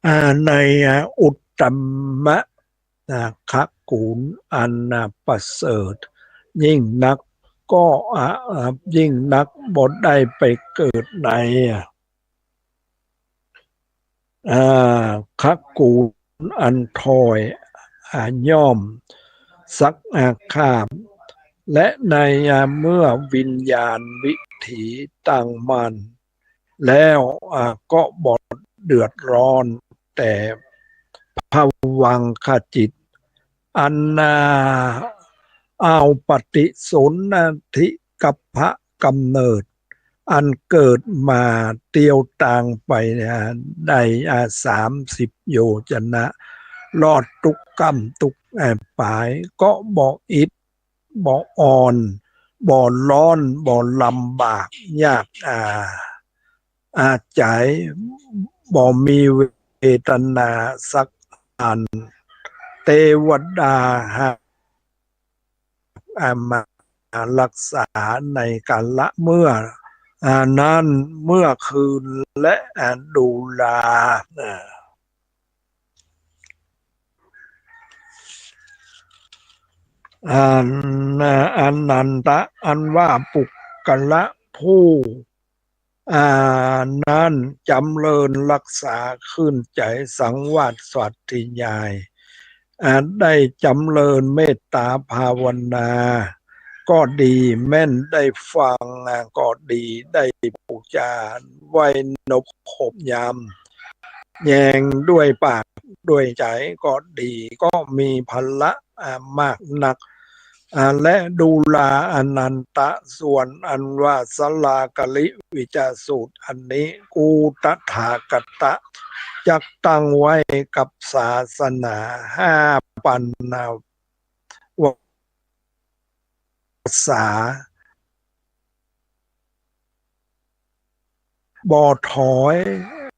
อ่า ใน อ่า อุตตมะ นะ คกุลอัน นะ ประเสริฐยิ่งนัก ก็ อ่ะ อ่ะ ยิ่งนัก บ่ได้ไปเกิดใน อ่ะ อ่า คกุลอันถอย อ่า ย่อมสัก อ่า ข้าม และใน อ่า เมื่อวิญญาณวิถีตั้งมั่น แล้ว อ่า ก็บ่เดือดร้อนแต่ผวังคจิต อัน อ่า เอาปฏิสนธิกับพระกำเนิด อันเกิดมาเตียวตางไป อ่า ได้ อ่า สามสิบโยชนะ รอดตุ๊กก้ำตุ๊ก เอ่อ ป๋าย ก็บ่อิด บ่อ่อน บ่ร้อน บ่ลำบากยาก อ่า อ่า ใจ๋ บ่มีเวทนาสักอัน เตวดาหา อ่า มารักษาในกาละเมื่อ อ่า นั้นเมื่อคืนและ อ่า ดูรา อ่า อัน อานันทะ อันว่าปุคคละผู้ อ่า นั้นจำเริญรักษาขึ้นใจ๋สังวาสสาธยาย อ่า ได้จำเริญเมตตาภาวนาก็ดี แม้นได้ฟัง อ่า ก็ดี ได้บูชาไว้นบขบยำแยงด้วยปากด้วยใจ๋ก็ดี ก็มีผละ อ่า มากนัก อ่า และดูราอานันทะ ส่วนอันว่าสลาคริวิจยสูตรอันนี้ กูตถาคตะจักตั้งไว้กับศาสนาห้าปัณณวรรษา บ่ถอย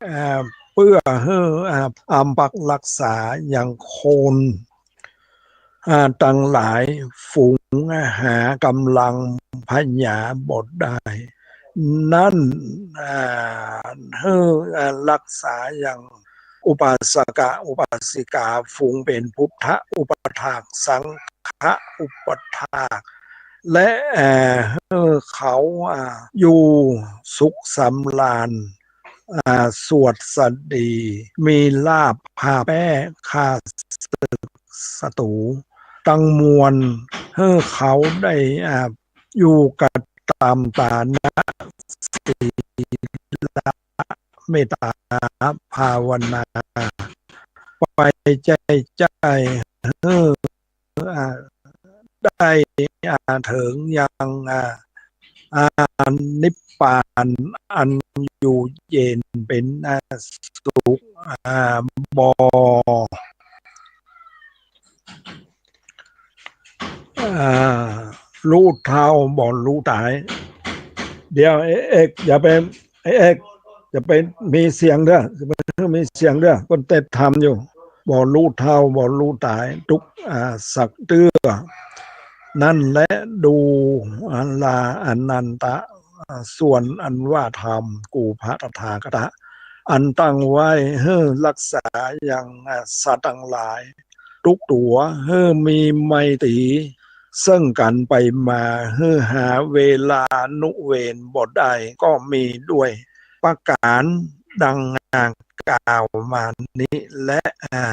เอ่อ เปื้อหื้อ อ่า อำปรักษ์รักษายังคน อ่า ตังหลายฝูงหากำลังพยาบ่ได้ นั้น อ่า หื้อ อ่า รักษายังอุปาสกะอุปาสิกา ฝูงเป๋นพุทธอุปถาก สังฆะอุปถาก และ เอ่อ หื้อเขา อ่า อยู่สุขสำราญ อ่า สวัสดี มีลาภพาแป๊ฆ่าศึกศัตรูตังมวล หื้อเขาได้ อ่า อยู่กระตำต๋านะ ศีล เมตตาภาวนา ไปใจ้ใจ้หื้อ อ่า ได้ อ่า เถิงยัง อ่า อ่า นิพพานอันอยู่เย็นเป๋น อ่า สุข อ่า บ่ อ่า ฮู้เฒ่าบ่ฮู้ต๋าย เดี๋ยว เอ๊ะ เอก อย่าไป เอ๊ะ เอก อย่าไปมีเสียงเด้อ อย่าไปมีเสียงเด้อ เปิ้นเตรียมธรรมอยู่ บ่ฮู้เฒ่า บ่ฮู้ต๋าย ตุ๊ก อ่า สักเตื้อ นั้นแล ดูราอานันทะ อ่า ส่วนอันว่าธรรม กู่พระตถาคตะ อันตั้งไว้หื้อฮักษายัง อ่า สัตว์ตังหลาย ตุ๊กตั๋ว หื้อมีไมตรี เซิ่งกั๋นไปมา หื้อหาเวลานุเวรบ่ได้ ก็มีด้วยประก๋านดังกล่าวมานี้แล อ่า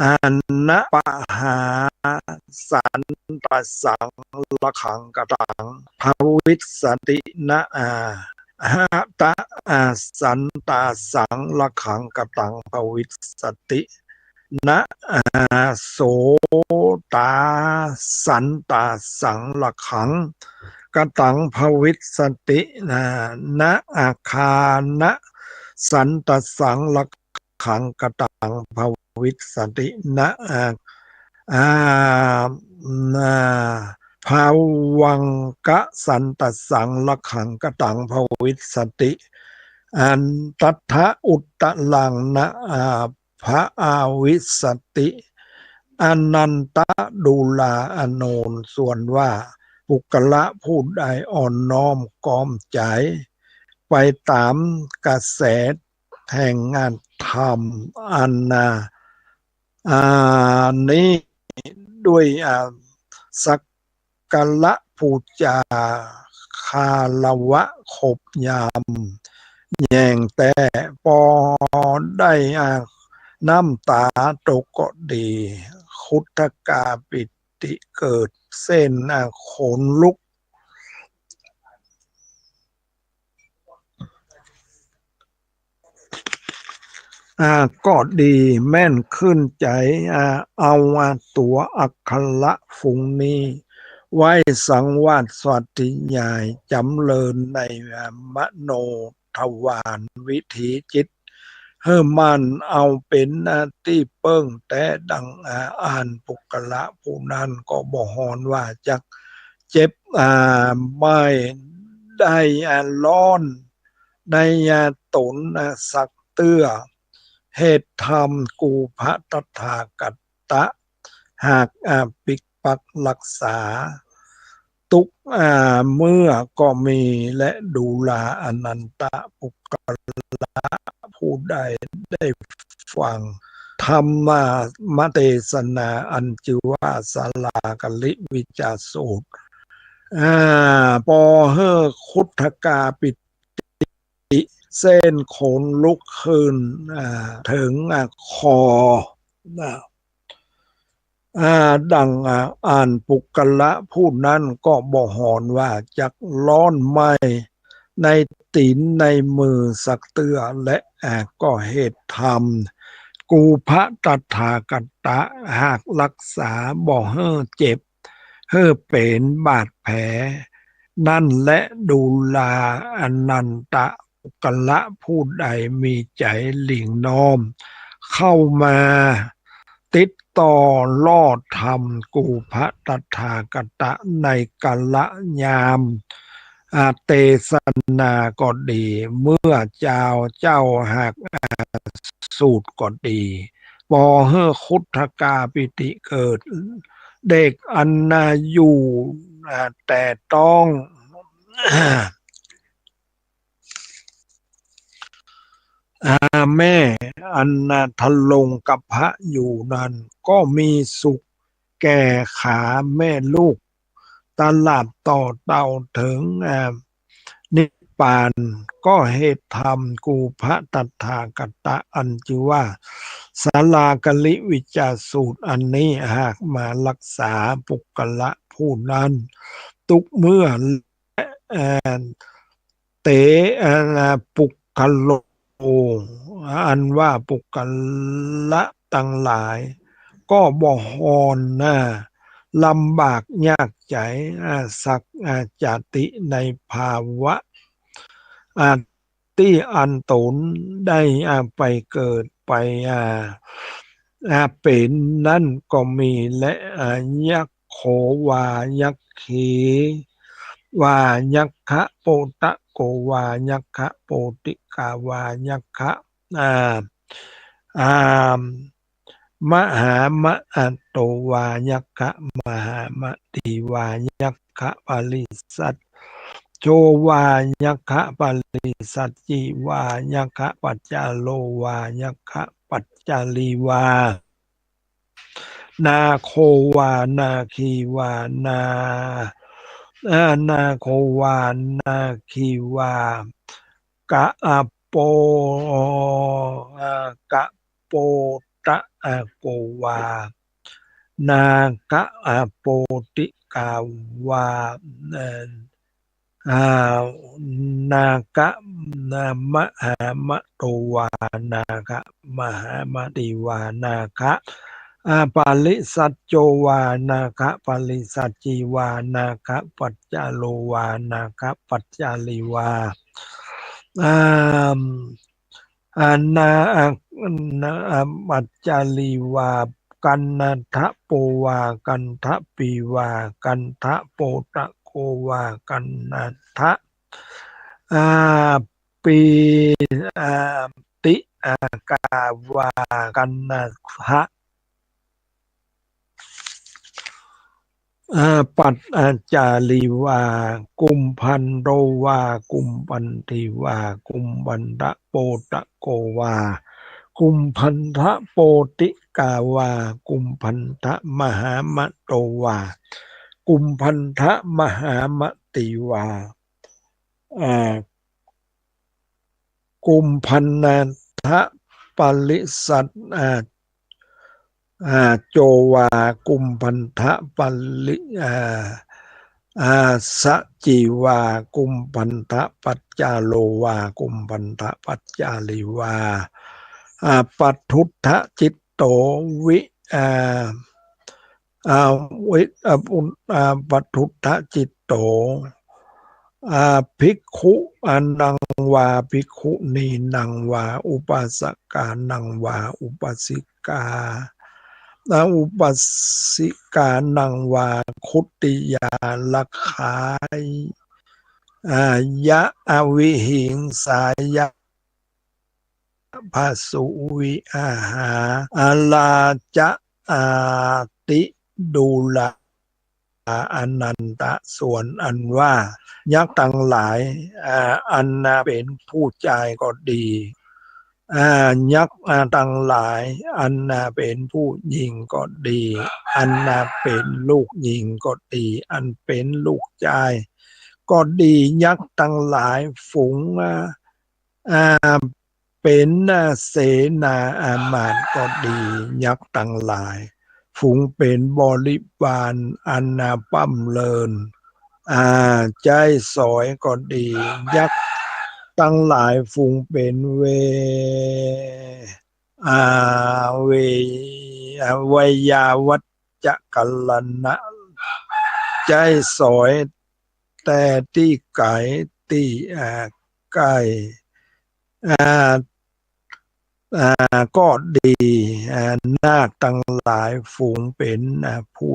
อะนะปะหาสันตะสัง ละขังกะตัง ภวิสสติ นะ อ่า หะตะ อ่า สันตะสัง ละขังกะตัง ภวิสสติ นะ อ่า โสตาสันตะสัง ละขังกะตัง ภวิสสติ นะ นะ อาคานะสันตะสัง ละขังกะตัง ภวิสสติ นะ อ่า อ่า นะ ภวังคะสันตะสัง ละขังกะตัง ภวิสสติ อันตัทธะอุตตะรัง นะ อ่า ภะอาวิสสติ อานันทะ ดูราอานนท์ ส่วนว่าบุคคละผู้ใดอ่อนน้อมก๊อมใจ๋ ไปต๋ามกระแสแห่งธรรมอัน อ่า อ่า นี้ด้วย อ่า สักการะปู๋จา คารวะขบยำ แหย่งแต๊ ปอได้ อ่า น้ำต๋าตกก็ดี ขุทกาปีติเกิด เส้น อ่า ขนลุก อ่า ก็ดี แม่นขึ้นใจ๋ อ่า เอา อ่า ตั๋วอักขระฝูงนี้ ไว้สังวาสสาธยายจ๋ำเริญใน อ่า มโนทวารวิถีจิต หื้อมั่นเอาเป๋น อ่า ตี้เปิ้งแต๊ดัง อ่า อั้น ปุคคละผู้นั้นก็บ่ฮอนว่าจักเจ็บ อ่า ไม้ได้ อ่า ฮ้อน ใน อ่า ต๋น อ่า สักเตื้อ เหตุธรรม กู่พระตถาคตะ หาก อ่า ปิกปักรักษา ตุ๊ก อ่า เมื่อก็มี และดูราอานันทะ ปุคคละผู้ใดได้ฟังธรรมเตสนาอันจื้อว่าสาลาคริวิจารสูตร อ่า ปอหื้อขุทกาปีติ เส้นขนลุกขึ้น อ่า เถิง อ่า คอ นะ อ่า ดัง อ่า อั้น ปุคคละผู้นั้นก็บ่ฮอนว่าจักฮ้อนไม้ในตี๋นในมือสักเตื้อ และ อ่า ก็เหตุธรรม กู่พระตถาคตะ หากรักษาบ่หื้อเจ็บ หื้อเป๋นบาดแผล นั้นแล ดูราอานันทะ ปุคคละผู้ใดมีใจ๋หลิ่งน้อมเข้ามาติดต่อล่อธรรม กู่พระตถาคตะในกาละยาม อ่า เตสนาก็ดี เมื่อจาวเจ้าหาก อ่า สูตรก็ดี ปอหื้อขุทกาปีติเกิด เด็กอันนาอยู่ อ่า แต่ต๊อง อ่า แม่อันนาทะลงกะพะอยู่นั้น ก็มีสุขแก่ขาแม่ลูก ตราบต่อเต้าเถิง อ่า นิพพาน ก็เหตุธรรม กู่พระตถาคตะ อันจื้อว่าสาลาคริวิจารสูตรอันนี้ หากมารักษา ปุคคละผู้นั้น ตุ๊กเมื่อ และ เอ่อ เต เอ่อ ปุคคโล อันว่าปุคคละตังหลาย ก็บ่ฮอนนา ลำบากยากใจ๋ อ่า สัก อ่า จาติในภาวะ อ่า ตี้อันต๋นได้ อ่า ไปเกิดไป อ่า อ่า เป๋นนั้นก็มี และ อ่า ยัคโขวา ยัคขีวา ยัคคะโปตะโกวา ยัคคะโปติกาวา ยัคคะ อ่า อ่า มหามะอะโตวา ยัคคะมหามะตีวา ยัคคะปริสัชโชวา ยัคคะปริสัชจีวา ยัคคะปัจจาโรวา ยัคคะปัจจารีวา นาโควา นาคีวา นา เอ่อ นาโควา นาคีวา กะอะโป เอ่อ กะโปตะอะโกวา นากะอะโปติกาวา เอ่อ อ่า นากะ นามหามะโตวา นาคะมหามะตีวา นาคะ อ่า ปริสัชโชวา นาคะปริสัชจีวา นาคะปัจจาโรวา นาคะปัจจารีวา อ่า อานา อา อาปัจจารีวา กันนะทะโปวา กันทะปีวา กันทะโปตะโกวา กันนะทะ อา ปี อา ติอากาวา กันนะทะ อาปัจจารีวา กุมพันโทวา กุมพันธีวา กุมพันทะโปตะโกวา กุมพันทะโปติกาวา กุมพันทะมหามะโตวา กุมพันทะมหามะตีวา อา กุมพันทะปริสัช อ่า อ่า โชวา กุมพันทะปริ อ่า อ่า สะจีวา กุมพันทะปัจจาโรวา กุมพันทะปัจจารีวา อ่า ปัทธุทธะจิตโตวิ อ่า อาวิ อาปุ อาปัทธุทธะจิตโต อาภิกขุ อานังวาภิกขุนีนังวา อุปาสกานังวา อุปาสิกา อาอุปาสิกานังวา คุตติยา รักขาย อายะ อวิหิงสายะ ภสุวิอาหา อาราจะ อาติดูรา อานันตะ ส่วนอันว่า ยักษ์ตังหลาย อ่า อันนาเป๋นผู้จายก็ดี อ่า ยักษ์ อ่า ตังหลาย อันนาเป๋นผู้ญิงก็ดี อันนาเป๋นลูกญิงก็ดี อันเป๋นลูกจายก็ดี ยักษ์ตังหลาย ฝูง อ่า อ่า เป๋น อ่า เสนาอามาตย์ก็ดี ยักษ์ตังหลาย ฝูงเป๋นบริวาร อันนาป้ำเริน อ่า ใจ๊สอยก็ดี ยักษ์ตังหลาย ฝูงเป๋นเว อ่า เว อ่า ไวยาวัจจะกัลละนะ ใจ๊สอย แต่ตี้ไก๋ ตี้ อ่า ใก้ อ่า อ่า ก็ดี อ่า นาคตังหลาย ฝูงเป๋น อ่า ผู้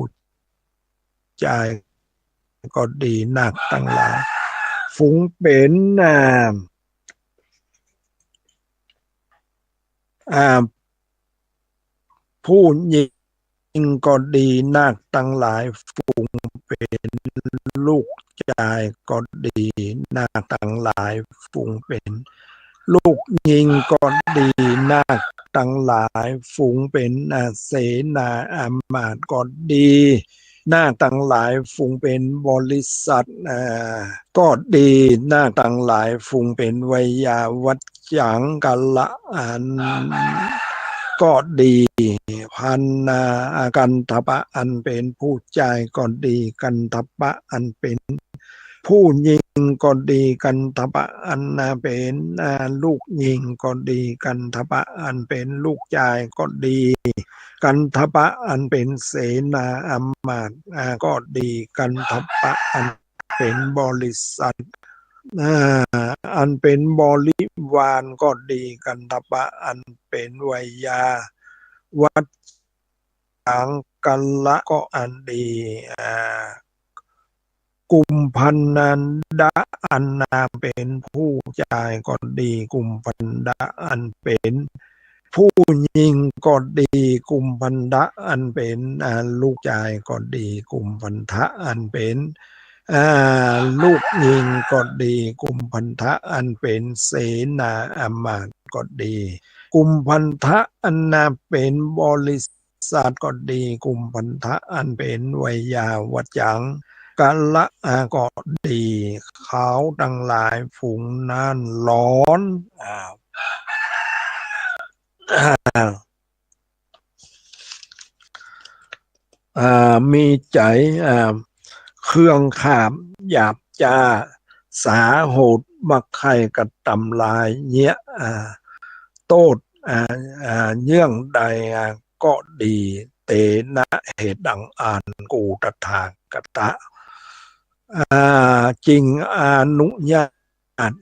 จายก็ดี นาคตังหลาย ฝูงเป๋น อ่า อ่า ผู้ญิงก็ดี นาคตังหลาย ฝูงเป๋นลูกจายก็ดี นาคตังหลาย ฝูงเป๋นลูกญิงก็ดี นาคตังหลาย ฝูงเป๋น อ่า เสนาอามาตย์ก็ดี นาคตังหลาย ฝูงเป๋นบริสัช อ่า ก็ดี นาคตังหลาย ฝูงเป๋นไวยาวัจจังกัลละนะก็ดี พันนา อา กันทปะ อันเป๋นผู้จายก็ดี กันทปะ อันเป๋นผู้ญิงก็ดี กันทปะ อันนาเป๋น อ่า ลูกญิงก็ดี กันทปะ อันเป๋นลูกจายก็ดี กันทปะ อันเป๋นเสนาอามาตย์ อ่า ก็ดี กันทปะ อันเป๋นบริสัช อ่า อันเป๋นบริวารก็ดี กันทปะ อันเป๋นไวยาวัจจังกัลละก็อันดี อ่า กุมพันดะ อันนาเป๋นผู้จายก็ดี กุมพันดะ อันเป๋น ผู้ญิงก็ดี กุมภัณฑะอันเป๋น อ่า ลูกจายก็ดี กุมภัณฑะอันเป๋น อ่า ลูกญิงก็ดี กุมภัณฑะอันเป๋นเสนาอามาตย์ก็ดี กุมภัณฑะอันนาเป๋นบริษัทก็ดี กุมภัณฑะอันเป๋นไวยาวัจจัง กะละอาก็ดี เขาตังหลายฝูงนั้นร้อน อ่า อ่า อ่า มีใจ๋ อ่า เคืองคาบหยาบจ๊า สาโหด บ่ใค่กระตำลายเยียะ อ่า โต้ษ อ่า อ่า เยื่องใด อ่า ก็ดี เตนะ เหตุดังอั้น กูตถาคตะ อ่า จึงอนุญาต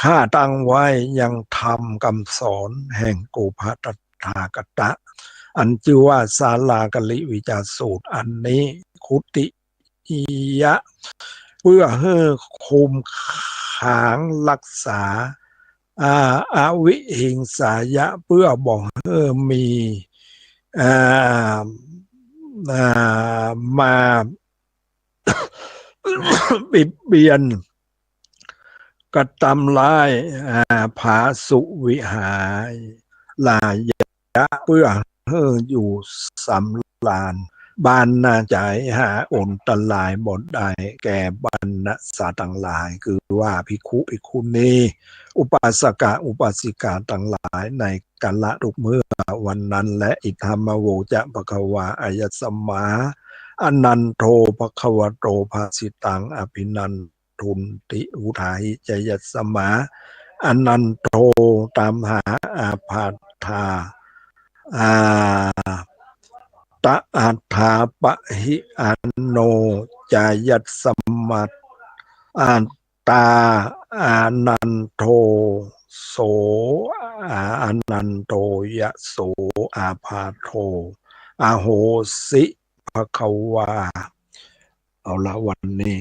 ข้าตั้งไว้ยังธรรมกำสอนแห่งกูพระตถาคตะ อันจื้อว่าสาลากลิวิจาสูตรอันนี้ คุติยะ เปื้อหื้อคุมขังรักษา อ่า อวิหิงสายะ เปื้อบ่หื้อมี อ่า อ่า มา บิดเบียน กระตำลาย อ่า ผาสุวิหารา ยะ เปื้อหื้ออยู่สำราญ บรรณาใจ๋ หาอันตรายบ่ได้ แก่บรรดาสัตว์ตังหลาย คือว่าภิกขุ ภิกขุณี อุปาสกะ อุปาสิกาตังหลาย ในกาละทุกเมื่อวันนั้นแล อิทัมมะโวจะ ภะคะวา อายัสมา อานันโท ภะคะวะโต ภะสิตัง อภินันทุนติ อุทาหิ จายัสมา อานันโท ตามหา อาภัทธา อา ตะอัฏฐาปะหิ อาโน จายัสมา อาตา อานันโท โส อา อานันโท ยะโส อาภัทโท อโหสิ ภะคะวา เอาละ วันนี้